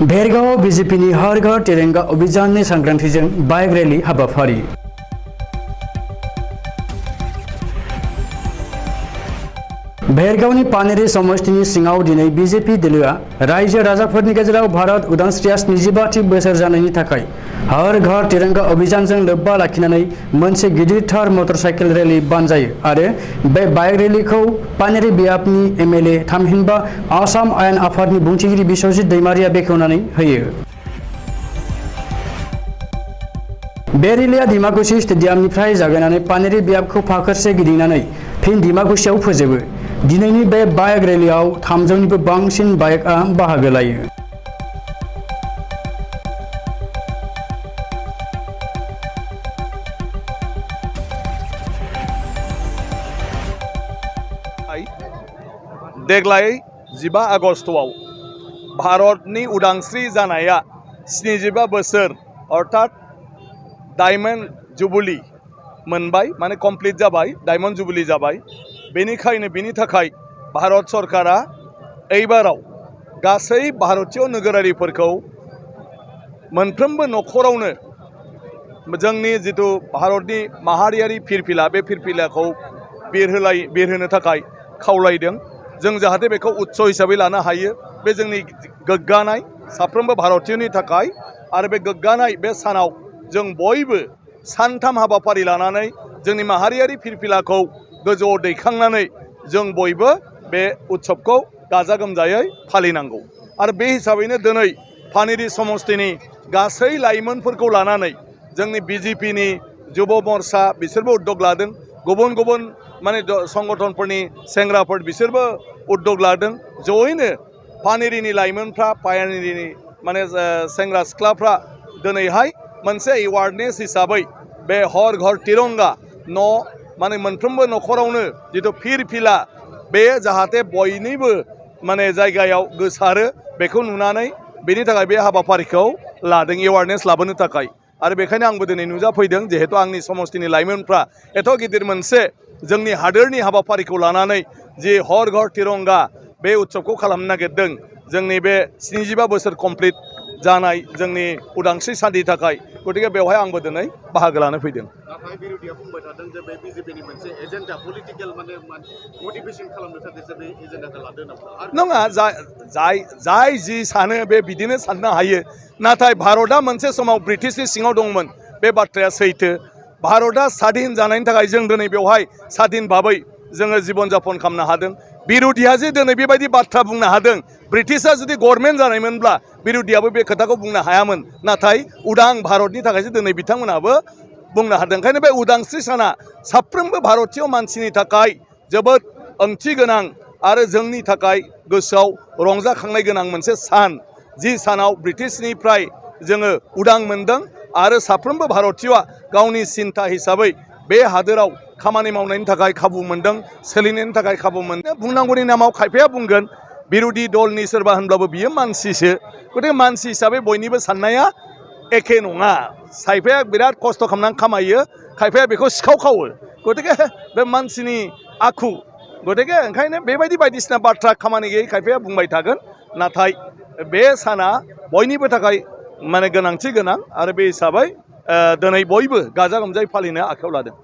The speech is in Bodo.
भेरगाव बीजेपीनि हर घर तिरंगा अभियाननि सांग्रांथिजों बाइक रैली हाबाफारि। भेरगावनि पानेरी समष्टिनि सिङाव दिनै बीजेपी दोलोआ रायजो राजाफोरनि गेजेराव भारत उदांस्रिया 75थि बोसोर जानायनि थाखाय हर घर तिरंगा अभियानजों लोब्बा लाखिनानै मोनसे गिदिरथार मटरसाइकेल रैली बानजायो आरो बे बाइक रैलीखौ पानेरी बियाबनि एमएलए थामहिनबा आसाम आयेन आफादनि बुंथिगिरि बिश्वजित दैमारिया बेखेवनानै होयो। बे रैलीया डिमाकुसि स्टेडियामनिफ्राय जागायनानै पानेरी बियाबखौ फाखोरसे गिदिंनानै फिन डिमाकुसियाव फोजोबो। दिनैनि बे बाइक रैलीयाव 300निबो बांसिन बाइकआ बाहागो लायो। देग्लाय 15 आगस्टआव भारतनि उदांस्रि जानाया 75 बोसोर अर्थात डायमंड जुबली मोनबाय, माने कमप्लीट जाबाय, डायमंड जुबली जाबाय। बेनिखायनो बिनि थाखाय भारत सरकारा एबाराव गासै भारतीय नोगोरारिफोरखौ मोनफ्रोमबो नखरावनो जोंनि जितु भारतनि माहारियारि फिरफिला बे फिरफिलाखौ बिरहोनो थाखाय खावलायदों। जों जाहाथे बेखौ उत्सव हिसाबै लानो हायो। बे जोंनि गोग्गानाय साफ्रोमबो भारतीयनि थाखाय। आरो बे गोग्गानाय बे सानाव जों बयबो सानथाम हाबाफारि लानानै जोंनि माहारियारि फिरफिलाखौ गोजौआव दैखांनानै जों बयबो बे उत्सवखौ गाजा गोमजायै फालिनांगौ। आरो बे हिसाबैनो दिनै पानेरी समष्टिनि गासै लाइमोनफोरखौ लानानै जोंनि बीजेपीनि युवा मोर्चा बिसोरबो उद्योग लादों। गुबुन गुबुन माने संगठनफोरनि सेंग्राफोर बिसोरबो उद्योग लादों। जयैनो पानेरीनि लाइमोनफ्रा पानेरीनि माने सेंग्रा सिख्लाफ्रा दिनैहाय मोनसे एवारनेस हिसाबै बे हर घर तिरंगा माने मोनफ्रोमबो नखरावनो जितु फिरफिला बे जाहाथे बयनिबो माने जायगायाव गोसारो बेखौ नुनानै बेनि थाखाय बे हाबाफारिखौ लादों, एवारनेस लाबोनो थाखाय। आरो बेखायनो आंबो दिनै नुजाफैदों, जिहेतु आंनि समष्टिनि लाइमोनफ्रा एथ' गिदिर मोनसे जोंनि हादोरनि हाबाफारिखौ लानानै जि हर घर तिरंगा बे उत्सवखौ खालामनो नागिरदों। जोंनि बे 75 बोसोर कमप्लीट जानाय जोंनि उदांस्रि साननि थाखाय। गतिके बेवहाय आंबो दिनै बाहागो लानो फैदों। नाथाय बिरोधिया बुंबाय थादों जे बे बीजेपीनि मोनसे एजेन्डा पलिटिकेल माने मटिभेशन खालामनो थाखायसो बे एजेन्डाखौ लादों नङा, जाय जि सानो बे बिदिनो साननो हायो। नाथाय भारतआ मोनसे समाव ब्रिटिशनि सिङाव दंमोन, बे बाथ्राया सैथो। भारतआ स्वाधीन जानायनि थाखाय जों दिनै बेवहाय स्वाधीन भाबै जोङो जीवन जापन खालामनो हादों। बिरोधिया जे दिनै बेबायदि बाथ्रा बुंनो हादों, ब्रिटिशआ जुदि गभर्नमेन्ट जानायमोनब्ला बिरोधियाबो बे खोथाखौ बुंनो हायामोन। नाथाय उदां भारतनि थाखायसो दिनै बिथांमोनाबो बुंनो हादों। ओंखायनो बे उदांस्रि साना साफ्रोमबो भारतीय मानसिनि थाखाय जोबोद ओंथि गोनां आरो जोंनि थाखाय गोसोआव रंजाखांनाय गोनां मोनसे सान। जि सानाव ब्रिटिशनिफ्राय जोङो उदां मोनदों आरो साफ्रोमबो भारतीयआ गावनि सिन्ता हिसाबै बे हादोराव खामानि मावनायनि थाखाय खाबु मोनदों, सोलिनायनि थाखाय खाबु मोनदों। बुंनांगौनि नामाव खायफाया बुंगोन बिरोधि दलनि सोरबा होनब्लाबो बियो मानसिसो। गतिके मानसि हिसाबै बयनिबो साननाया एखे नङा। खायफाया बिराद खस्थ' खालामनानै खामायो, खायफाया बेखौ सिखाव खावो। गतिके बे मानसिनि आखु। गतिके ओंखायनो बेबायदि बायदिसिना बाथ्रा खामानि गैयै खायफाया बुंबाय थागोन। नाथाय बे साना बयनिबो थाखाय माने गोनांथि गोनां आरो बे हिसाबै दिनै बयबो गाजा गोमजायै फालिनो आखायाव लादों।